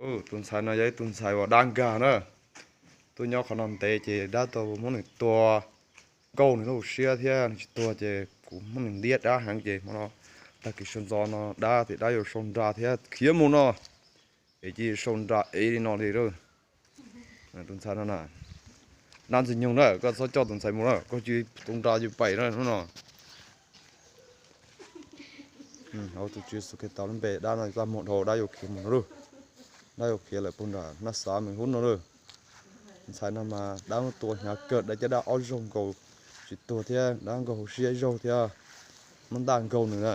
Tus ntxhais no yog ib tug ntxhais uas dab nkag na. Tuaj nyob qhov no ntev ces dab tau muab nws tua, nkauj nws lub siab thiab nws tsis tuag ces kuv muab nws ntiab dab heev ces hmo no tag kis sawv ntxov no dab tias dab yuav sau nra thiab khiav mus no, es cia li sau nra ev li no li. Tus ntxhais no na, dab ntxwg nyoog na, koj txhob coj tus ntxhais mus na, koj cia li tu nra cia li pais na hnub no. Hauv tus Tswv Yexus Khetos lub npe, dab no txaj muag dhau, dab yuav khiav mus no lauj. Dab yuav khiav lawm puag nram Naj Xav Mes Hub no lauj. Ntxhais no mas dab muab tua hnyav kawg, dab caj dab ob zaug nkaus tsis tuag thiab, dab nkaug hauv siab ib zaug thiab, muab ntaj nkaug nws na.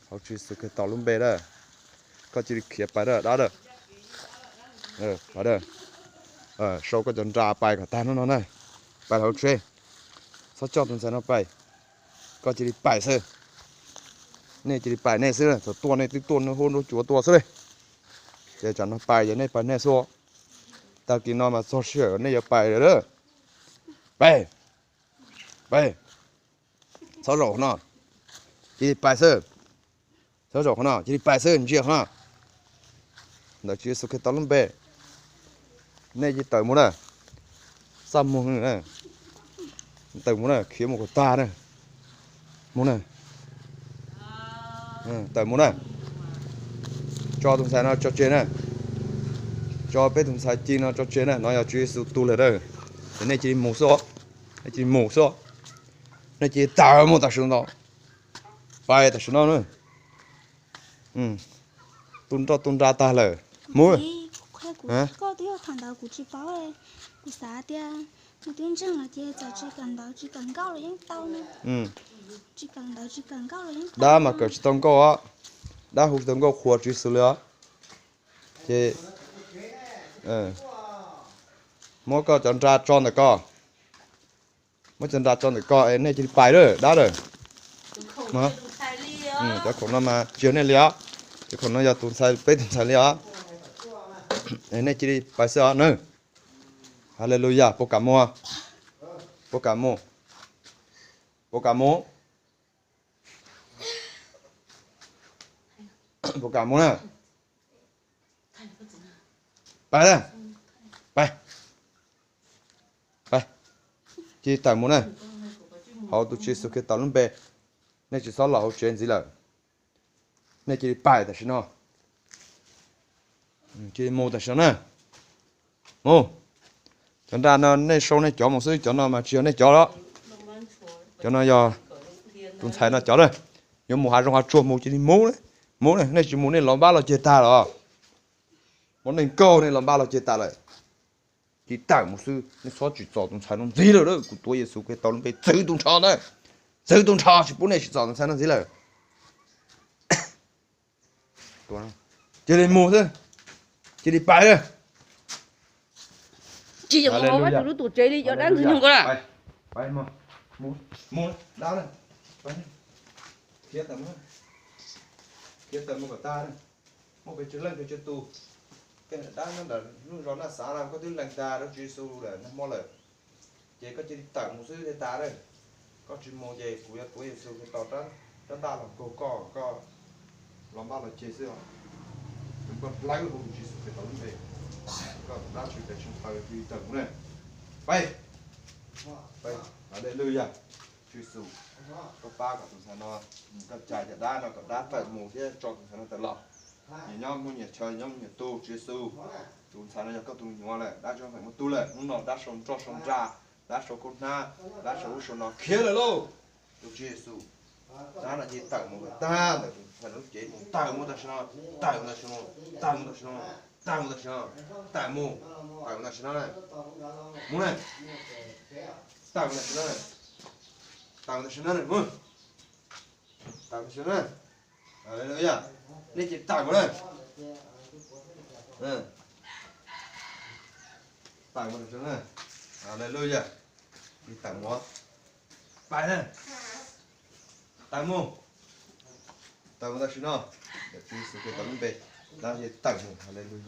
Hauv Tswv Yexus Khetos lub npe na, koj cia li khiav pais na dab na. Sau koj cov nra pais kom tag hnub no na, pais hauv tsev, txhob coj tus ntxhais no pais, koj cia li pais xwb. Nej cia li pais nej xwb, thaum tuaj nej twb tuaj nruab huab nruab cua tuaj xwb li, ces tsam no pais ces nej pais nej xwb. Tag kis no mas txog sij hawm nej yuav pais lawm. Pais, pais, txhob zaum qhov no, cia li pais xwb. Txhob zaum qhov no, cia li pais xwb, ntsia qhov no. Ntawm Tswv Yexus Khetos lub npe, nej cia li tawm mus na. Txaj muag na, tawm mus na, khiav mus kom tag na. Mus na, tawm mus na. Tso tus ntxhais no tso tseg na. Tso peb tus ntxhais ci no tso tseg na, no yog Tswv Yexus tug lawm na. Ces nej cia li mus xwb, nej cia li mus xwb, nej cia li tawm mus tam sim no, pais tam sim no na. Tu nroj tu nra tag lawm. Mus. Koj twb yog tham ntawd kuv tsis paub, kuv xav tias nws twb ntseeg lawm ces txawm tsis kawm ntawv tsis kawm nkauj los yeej tau na. Tsis kawm ntawv tsis kawm nkauj los yeej tau. Dab mas kawm tsis tau nkauj os, dab hu tsis tau nkauj qhuas Tswv Yexus li os. Ces muab koj cov nra tso ntawm ko, muab cov nra tso ntawm ko es nej cia li pais lawm dab lawm. Cov khoom no mas tsis yog nej li os, cov khoom no yog tus ntxhais, peb tus ntxhais li os. Es nej cia li pais xwb os na. Haleluyas, puas kam mus? Puas kam mus? Puas kam mus? Puas kam mus na? Pais na, pais, pais, cia li tawm mus na. Hauv tus Tswv Yexus Khetos lub npe, nej tsis txhob los hauv tsev ntxiv lawm. Nej cia li pais tam sim no, cia li mus tam sim no na. Mus. Cov nra no nej sau nej cov mus xwb, cov no mas tsis yog nej cov los. Cov no yog tus ntxhais no cov na. Yuav mus hav zoov hav tsuag mus cia li mus, mus na, nej tsis mus nej los npab los ceg tag los. Muab nej nkaug nej los npab los ceg tas lawm. Cia li tawm mus xwb, nej txhob tsim txom tus ntxhais no ntxiv lawm. Kuv tuav Yexus Khetos lub npe txwv tus nrho ntawd, txwv tus nrho tsis pub nej tsim txom tus ntxhais no ntxiv lawm. Cia li mus xwb, cia li pais lawm. Tsis yog kuv mus vaj tsum lub tuam tsev li cov dab ntxwg nyoog ko na. Mus, mus, dab na, khiav tawm mus, khiav tawm mus kom tag na. Muaj pes tsawg leej pes tsawg tus, tej dab nyob ntawm lub zos Naj Xav no koj twb lees tag rau Tswv Yexus lawm nag hmo lawm, ces koj cia li tawm mus xwb thiaj tas na. Koj tsis mus ces kuv yuav tuav Yexus Khetos rab ntaj los kaug koj, koj los npaj los ceg xwb os. Kuv koj dlawb hauv tus Tswv Yexus Khetos lub npe, koj dab tsis pes tsawg taw cia li tawm mus na. Pais, pais, Haleluyas. Tswv Yexus, koj pab kom tus ntxhais no, koj cais cov dab no kom dab tawm mus thiab tso tus ntxhais no tawm los. Nyias nyob muaj nyias chaw, nyob muaj nyias tug, Tswv Yexus. Tus ntxhais no yog koj tus me nyuam lawm, dab tsis feem muaj tug lawm, hnub no dab sau nroj sau nra, dab sau khaub hnab, dab sau ub sau no khiav lawm lauj. Tus Tswv Yexus, dab no cia li tawm mus kom tag ntawm tus ntxhais lub cev mus, tawm mus tam sim no, tawm mus tam sim no, tawm mus tam sim no, tawm mus tam sim no, tawm mus tam sim no, tawm mus, tawm mus tam sim no na. Mus na, tawm mus tam sim no na, tawm mus tam sim no na, mus, tawm mus tam sim no na. Haleluyas. Nej cia li tawm mus na, tawm mus tam sim no na. Haleluyas. Cia li tawm mus, pais na, tawm mus, tawm mus tam sim no. Yog Tswv Yexus Khetos lub npe, dab cia li tawm mus. Haleluyas.